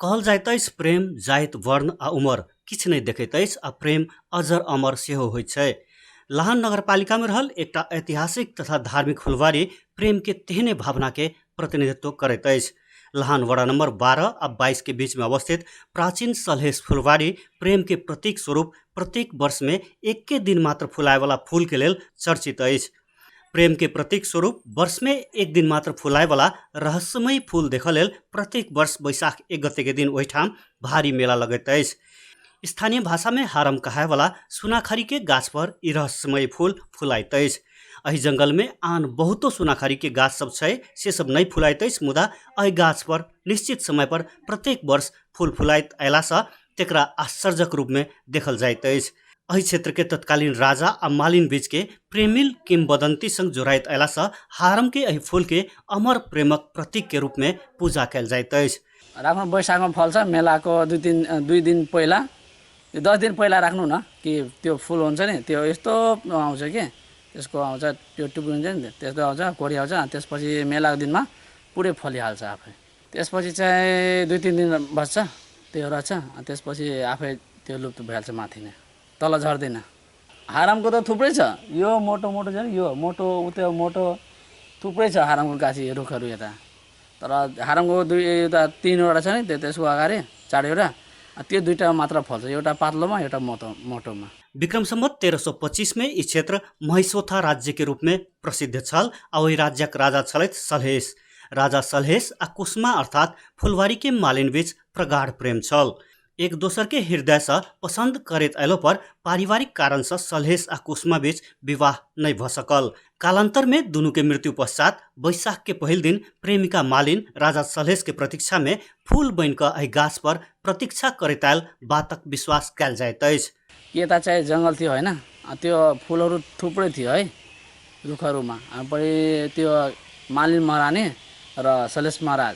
कहल जाइत अछि प्रेम जाति वर्ण आ उमर किछु नहि देखैत अछि आ प्रेम अजर अमर सेहो होइत छै। लहान नगरपालिकामे रहल एकटा ऐतिहासिक तथा धार्मिक फुलवारी प्रेमके तेहने भावनाके प्रतिनिधित्व करैत अछि। लहान वडा नम्बर 12 आ 22 के बीचमे अवस्थित प्राचीन सलहेश फुलवारी प्रेमके प्रतीक स्वरूप प्रत्येक वर्षमे एके दिन मात्र फुलायवला फूलके लेल चर्चित अछि। प्रेम के प्रतीक स्वरूप वर्ष में एक दिन मात्र फुलाय वाला रहस्यमयी फूल देखऽ लेल प्रत्येक वर्ष वैशाख 1 गते के दिन ओहिठाम भारी मेला लगैत अछि। स्थानीय भाषा में हारम कहाय वाला सुनाखरी के गाछ पर ई रहस्यमयी फूल फुलाइत अछि। एहि जंगल में आन बहुतो सुनाखरी के गाछ सब छै से सब नहीं फुलाइत अछि, मुदा एहि गाछ पर निश्चित समय पर प्रत्येक वर्ष फूल फुलाइत अयलासँ तेकरा आश्चर्यक रूप में देखल जाइत अछि। एहि क्षेत्र के तत्कालीन राजा आ मालिन बीच के प्रेमिल किंवदंती संग जोड़ाइत अयलासँ हारम के एहि फूल के अमर प्रेमक प्रतीक के रूप में पूजा कयल जाइत अछि। राख्नु वैशाखमा फल्छ, मेलाको दुई दिन पहिला, 10 दिन पहिला राख्नु न कि त्यो फुल हुन्छ नि, त्यो यस्तो आउँछ कि त्यसको आउँछ, त्यो टुप्पो हुन्छ नि, त्यस्तो आउँछ, कोरी आउँछ। त्यसपछि मेलाको दिनमा पुरै फलिहाल्छ आफै। त्यसपछि चाहिँ 2-3 दिन बस्छ, त्यो रहेछ। त्यसपछि आफै त्यो लुप्त भइहाल्छ, माथि नै तल झर्दैन। हारामको त थुप्रै छ, यो मोटो मोटो छ नि, यो मोटो उयो मोटो थुप्रै छ हारामको गाछी रुखहरू यता। तर हारामको दुई यता 3वटा छ नि, त्यसको अगाडि 4वटा, त्यो दुईवटा मात्र फल्छ, एउटा पातलोमा एउटा मोटोमा। विक्रम सम्वत 1325 में ई क्षेत्र महिसोथा राज्य के रूप में प्रसिद्ध छल आ ओहि राज्यक राजा छलथि सलहेश। राजा सलहेश आ कुसमा अर्थात फुलवारी के मालिन बीच प्रगाढ़ प्रेम छल। एक दोसर के हृदय से पसंद करैत अयलो पर पारिवारिक कारण से सलहेश आ कुसमा बीच विवाह नहीं भ सकल। कालांतर में दुनू के मृत्यु पश्चात वैशाख के पहिल दिन प्रेमिका मालिन राजा सलहेश के प्रतीक्षा में फूल बनि कऽ एहि गाछ पर प्रतीक्षा करैत आयल बातक विश्वास कयल जाइत अछि। यता चाहिँ जङ्गल थियो होइन, त्यो फुलहरू थुप्रै थियो है रुखहरूमा। अनि त्यो मालिन महारानी र सलहेश महाराज,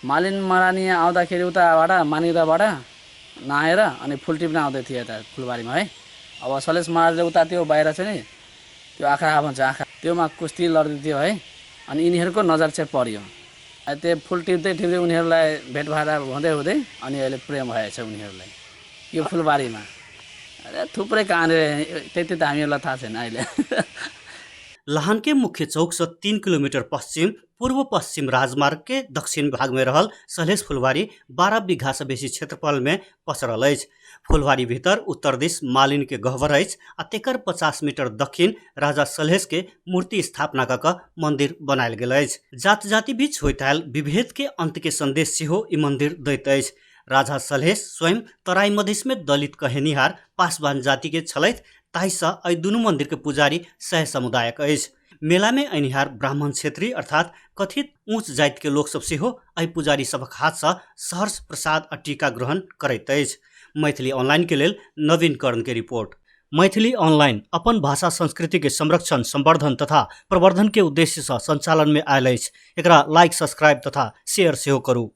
मालिन महारानी आउँदाखेरि उताबाट मानिदाबाट नआएर अनि फुल टिप्न आउँदै थियो यता फुलबारीमा है। अब सलहेश महाराजले उता त्यो बाहिर छ नि त्यो आँखा भन्छ आँखा, त्योमा कुस्ती लड्दै थियो है। अनि यिनीहरूको नजर चाहिँ पर्यो, त्यो फुल टिप्दै टिप्दै उनीहरूलाई भेट भएर हुँदै हुँदै अनि अहिले प्रेम भएछ उनीहरूलाई यो फुलबारीमा। अरे थुप्रै कहानी त्यति त हामीहरूलाई थाहा छैन अहिले। लहान के मुख्य चौक से 3 किलोमीटर पश्चिम पूर्व पश्चिम राजमार्ग के दक्षिण भाग में रहल सलहेश फुलवारी 12 बीघा से बेसी क्षेत्रफल में पसरल अछि। फुलवारी भीतर उत्तर दिश मालिन के गह्वर अछि आ तेकर 50 मीटर दक्षिण राजा सलहेश के मूर्ति स्थापना क कऽ मंदिर बनायल गेल अछि। जात जाति बीच होइत आयल विभेद के अंत के संदेश सेहो ई मंदिर दैत अछि। राजा सलहेश स्वयं तराई मधेश में दलित कहेनिहार पासवान जाति के छलथि, ताहिसँ एहि दुनू मंदिर के पुजारी सह समुदायक अछि। मेला में अनिहार ब्राह्मण क्षेत्री अर्थात कथित ऊंच जाति के लोक सब सेहो एहि पुजारी सभक हाथ सँ सहर्ष प्रसाद आ टीका ग्रहण करैत अछि। मैथिली ऑनलाइन के लेल नवीन कर्ण के रिपोर्ट। मैथिली ऑनलाइन अपन भाषा संस्कृति के संरक्षण संवर्धन तथा प्रवर्धन के उद्देश्य सँ संचालन में आयल अछि। एकरा लाइक सब्सक्राइब तथा शेयर सेहो करू।